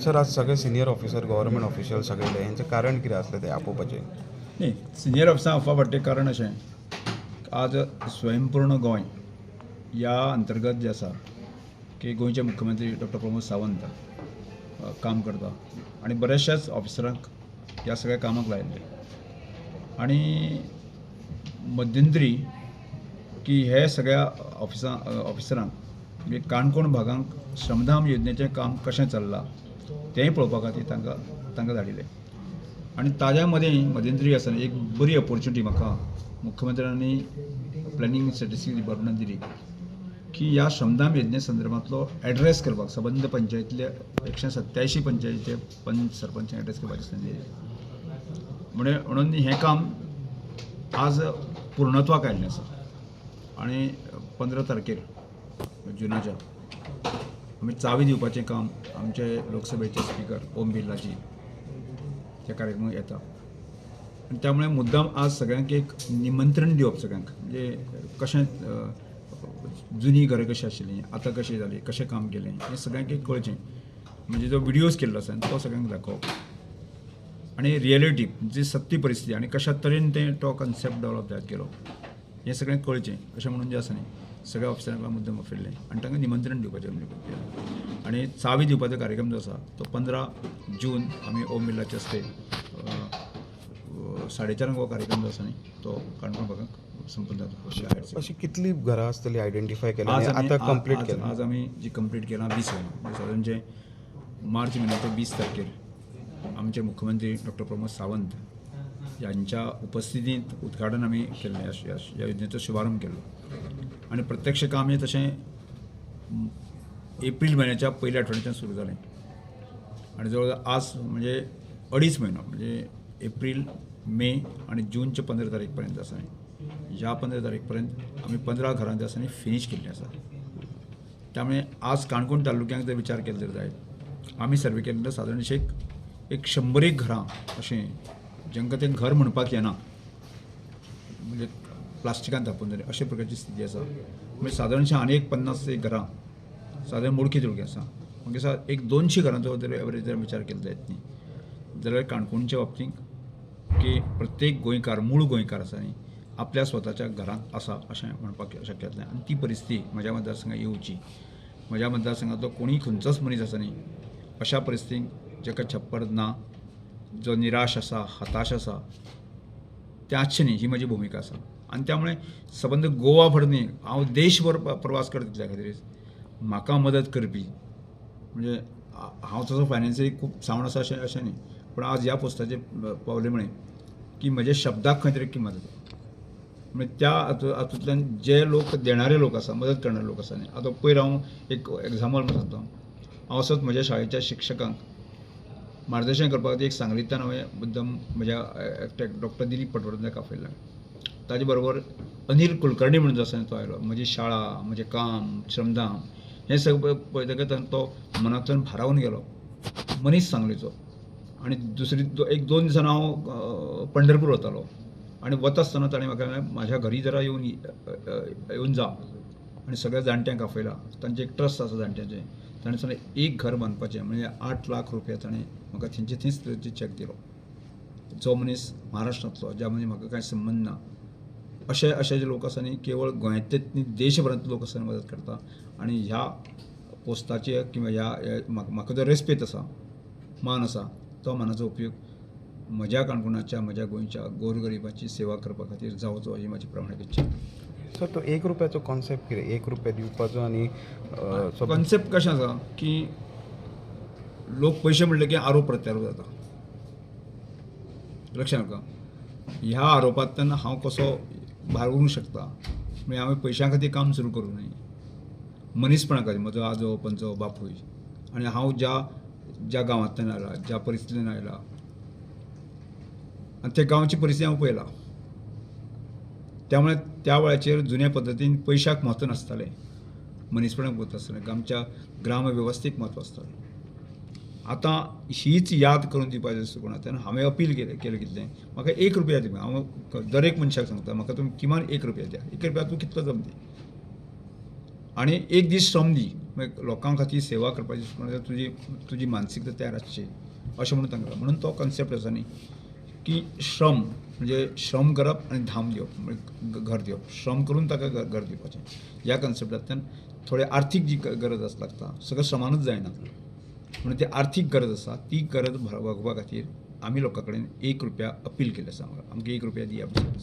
Sir, आज सगळे senior officer, government official सगळे हेंचें कारण कितें आसलें तें आपोवपाचें? न्ही, सिनियर ऑफिसरांक आपोवपा फाटलें कारण अशें, आज स्वयंपूर्ण गोंय ह्या अंतर्गत जें आसा की गोंयचे मुख्यमंत्री डॉक्टर प्रमोद सावंत काम करता आनी बऱ्याचशाच ऑफिसरांक ह्या सगळ्या कामाक लायिल्ले आनी मध्यंतरी की हे सगळ्या ऑफिसरांक म्हणजे काणकोण भागांक श्रमधाम योजनेचें काम कशें चल्लां तेंय पळोवपा खातीर तांकां धाडिल्लें. आनी ताज्या मदीं मध्यंतरी आसतना एक बरी ऑपोर्चुनिटी म्हाका मुख्यमंत्र्यांनी प्लॅनिंग स्टॅटिस्टिक्स डिपार्टमेंटान दिली की ह्या श्रमधाम योजने संदर्भांतलो एड्रेस करपाक सबंद पंचायतीले 187 पंचायतीचे पंच सरपंच एड्रेस करपाची संदी दिली. म्हणून हें काम आज पूर्णत्वाक आयिल्लें आसा आनी 15 तारखेर जुनाच्या आमी चावी दिवपाचें काम आमचे लोकसभेचे स्पिकर ओम बिर्लाजी त्या कार्यक्रमाक येता आनी त्यामुळे मुद्दाम आज सगळ्यांक एक निमंत्रण दिवप सगळ्यांक, म्हणजे कशें जुनी घरां कशीं आशिल्लीं, आतां कशीं जालीं, कशें काम केलें हें सगळ्यांक एक कळचें. म्हणजे जो विडियोज केल्लो आसा तो सगळ्यांक दाखोवप आनी रियलिटी जी सत्य परिस्थिती आनी कशा तरेन तें तो कन्सेप्ट डेवलप जायत गेलो हें सगळें कळचें अशें म्हणून जें आसा न्ही सगळ्या ऑफिसरांक मुद्दम आपयल्लें आनी तांकां निमंत्रण दिवपाचें आमी. आनी चावी दिवपाचो कार्यक्रम जो आसा तो 15 जून आमी ओम बिर्लाचे हस्ते 4:30 हो कार्यक्रम जो आसा न्ही तो काणकोण भागाक संपन्न जाता. अशी कितली घरां आसतली आयडेंटिफाय केल्या आतां कंप्लीट केल्या? आज आमी जी कंप्लीट केलां 20 घरां, म्हणजे सादारण जे मार्च म्हयन्याच्या 20 तारखेर आमचे मुख्यमंत्री डॉक्टर प्रमोद सावंत यांच्या उपस्थितींत उद्घाटन आमी केल्लें, ह्या योजनेचो शुभारंभ केल्लो आनी प्रत्यक्ष काम हें तशें एप्रील म्हयन्याच्या पयल्या आठवड्याच्यान सुरू जालें आनी जवळ जवळ आज म्हणजे 2.5 म्हयनो म्हणजे एप्रील, मे आनी जूनच्या 15 तारीख पर्यंत आसा न्ही, ह्या 15 तारीख पर्यंत आमी 15 घरां जे आसा न्ही फिनीश केल्लीं आसा. त्यामुळे आज काणकोण तालुक्यांत जर विचार केलो जर जायत आमी सर्वे केल्ले सादारणशें एक 100 घरां अशें जांकां तें घर म्हणपाक येना, म्हणजे प्लास्टिकान धापून जालें अशे प्रकारची स्थिती आसा. म्हणजे सादारणशें आनी एक 50 एक घरां सादारण मोडकी तोडकी आसा. मागीर एक 200 घरांचो जर एवरेज जर विचार केलो जायत न्ही जाल्यार काणकोणच्या बाबतींत की प्रत्येक गोंयकार, मूळ गोंयकार आसा न्ही आपल्या स्वताच्या घरांत आसा अशें म्हणपाक शक्य जातलें. आनी ती परिस्थिती म्हज्या मतदारसंघात येवची, म्हज्या मतदारसंघांतलो कोणूय खंयचोच मनीस आसा न्ही अशा परिस्थितीक जाका छप्पर ना, जो निराश आसा, हताश आसा, तें आसचें न्ही ही म्हजी भुमिका आसा. आनी त्यामुळे सबंद गोवा भर न्ही हांव देशभर प्रवास करता तितल्या खातीर म्हाका मदत करपी म्हणजे हांव तसो फायनान्शियली खूब सावंड आसा अशें अशें न्ही, पूण आज ह्या पोस्टाचेर पावले म्हळें की म्हज्या शब्दाक खंय तरी किंमत आसा. म्हणजे त्या हातूंतल्यान जे लोक देणारे लोक आसा, मदत करणारे लोक आसा न्ही. आतां पयर हांव एक एग्जाम्पल म्हणून सांगता, हांव असोच म्हज्या शाळेच्या शिक्षकांक मार्गदर्शन करपा खातीर एक सांगलींतल्यान हांवें मुद्दम म्हज्या एकट्याक डॉक्टर दिलीप पटवर्धनाक आपयला. ताजे बरोबर अनिल कुलकर्णी म्हणून जो आसा तो आयलो. म्हजी शाळा, म्हजें काम, श्रमधाम हें सगळें पळयतकच तो मनांतल्यान भारावन गेलो, मनीस सांगलीचो. आनी दुसरी एक 2 दिसान हांव पंढरपूर वतालो आनी वता आसतना ताणें म्हाका सांगलें म्हाज्या घरी जरा येवन जा आनी सगळ्या जाणट्यांक आपयला. तांचें एक ट्रस्ट आसा जाणट्यांचें, ताणें सांगलें एक घर बांदपाचें म्हणजे 8 लाख रुपया ताणें म्हाका थंयचे थंयच चॅक दिलो. जो मनीस महाराष्ट्रांतलो, ज्या मनीस म्हाका कांय संबंद ना, अशे अशे जे लोक आसा न्ही केवळ गोंयांतलेच न्ही देशभरांतले लोक आसा मदत करता. आनी ह्या पोस्टाचे किंवा ह्या म्हाका जो रेस्पेत आसा, मान आसा, तो मानाचो उपयोग म्हज्या काणकोणाच्या, म्हज्या गोंयच्या गोरगरिबाची सेवा करपा खातीर जावचो ही म्हजी प्रामाणीक इच्छा. सर, तो 1 रुपयाचो कॉन्सेप्ट कितें? 1 रुपया दिवपाचो आनी कॉन्सेप्ट कशें आसा की लोक पयशे म्हणले की आरोप प्रत्यारोप जाता, लक्षात नाका. ह्या आरोपांतल्यान हांव कसो भायर उरूंक शकता म्हणजे हांवें पयशां खातीर काम सुरू करूं न्हय, मनीसपणा खातीर. म्हजो आजो, पंचो, बापूय आनी हांव ज्या ज्या गांवांतल्यान आयला, ज्या परिस्थितीन आयला आनी त्या गांवची परिस्थिती हांव पळयला, त्यामुळे त्या वेळाचेर जुन्या पद्दतीन पयशाक म्हत्व नासतालें, मनीसपणाक म्हत्व आसतालें, आमच्या ग्रामवेवस्थेक म्हत्व आसतालें. आतां हीच याद करून दिवपाची दृश्टिकोणांतल्यान हांवें अपील केलें कितलें म्हाका 1 रुपया दी. हांव दर एक मनशाक सांगता म्हाका तुमी किमान 1 रुपया द्या, 1 रुपया तूं कितलो जमती. आनी एक दीस श्रम दी, मागीर लोकां खातीर सेवा करपाची म्हणल्यार तुजी तुजी मानसिकता तयार आसची अशें म्हणून तांकां. म्हणून तो कॉन्सेप्ट आसा न्ही की श्रम म्हणजे श्रम करप आनी धाम दिवप, म्हणजे घर दिवप, श्रम करून ताका घर दिवपाचें. ह्या कॉन्सेप्टांतल्यान थोडे आर्थीक जी गरज आसा लागता, सगळें श्रमानूच जायना, म्हणून ती आर्थीक गरज आसा ती गरज भागोवपा खातीर आमी लोकां कडेन 1 रुपया अपील केल्लें आसा. आमकां 1 रुपया दिया म्हणून.